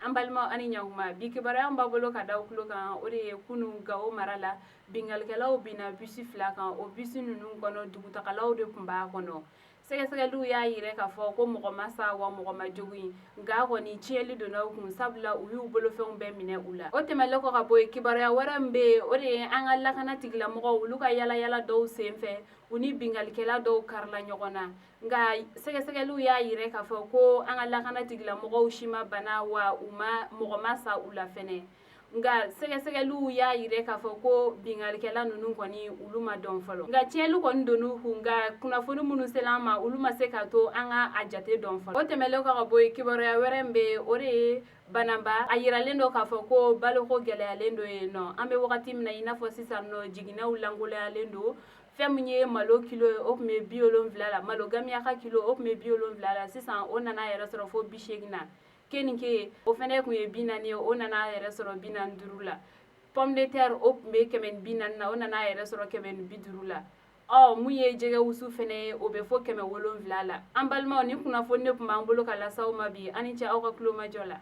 An balimaw, ani ɲankuma. Bi kibaruya b'a bolo ka da tulo kan, o de ye kunun Gawo mara la, binkalikɛlaw binna bisi fila kan. O bisi ninnu kɔnɔ, dugutagalaw de tun b'a kɔnɔ. Sɛgɛsɛgɛliw y'a yira k'a fɔ ko mɔgɔ ma sa wa mɔgɔ ma jogin, nka kɔni tiɲɛli donna u kun, sabula u y'u bolofɛnw bɛɛ minɛ u la. O tɛmɛlen kɔ ka bɔ yen, kibaruya wɛrɛ min bɛ yen, o de ye an ka lakana tigilamɔgɔw, olu ka yalayala dɔw senfɛ, u ni binkalikɛla dɔw karila ɲɔgɔn na. Nka sɛgɛsɛgɛliw y'a yira k'a fɔ ko an ka lakana tigilamɔgɔw si ma bana wa u ma mɔgɔ ma sa u la fɛnɛ. Nka sɛgɛsɛgɛliw y'a yira k'a fɔ ko binkalikɛla ninnu kɔni, olu ma dɔn fɔlɔ, nka tiɲɛli kɔni donn'u kun. Nka kunnafoni minnu sera an ma, olu ma se k'a to an ka a jate dɔn fɔlɔ. O tɛmɛlen kɔ ka bɔ yen, kibaruya wɛrɛ min bɛ yen, o de ye Bananba, a yiralen don k'a fɔ ko baloko gɛlɛyalen don yen nɔ. An bɛ wagati min na i n'a fɔ sisan nɔ, jiginɛw lankoloyalen don. Fɛn min ye malo kilo ye, o tun bɛ 70 la. Malo gamiyaka kilo, o tun bɛ 70 la, sisan o nana yɛrɛ sɔrɔ fo 80 na. Keninke, o fɛnɛ tun ye 40 ye, o nana yɛrɛ sɔrɔ 45 la. Pomme de terre, o tun bɛ 140 na, o nana yɛrɛ sɔrɔ 150 la. Ɔ mun ye jɛgɛ wusu fɛnɛ ye, o bɛ fo 700 la. An balimaw, ni kunnafoni de tun b'an bolo ka lase aw ma bi. An ni cɛ aw ka tulomajɔ la.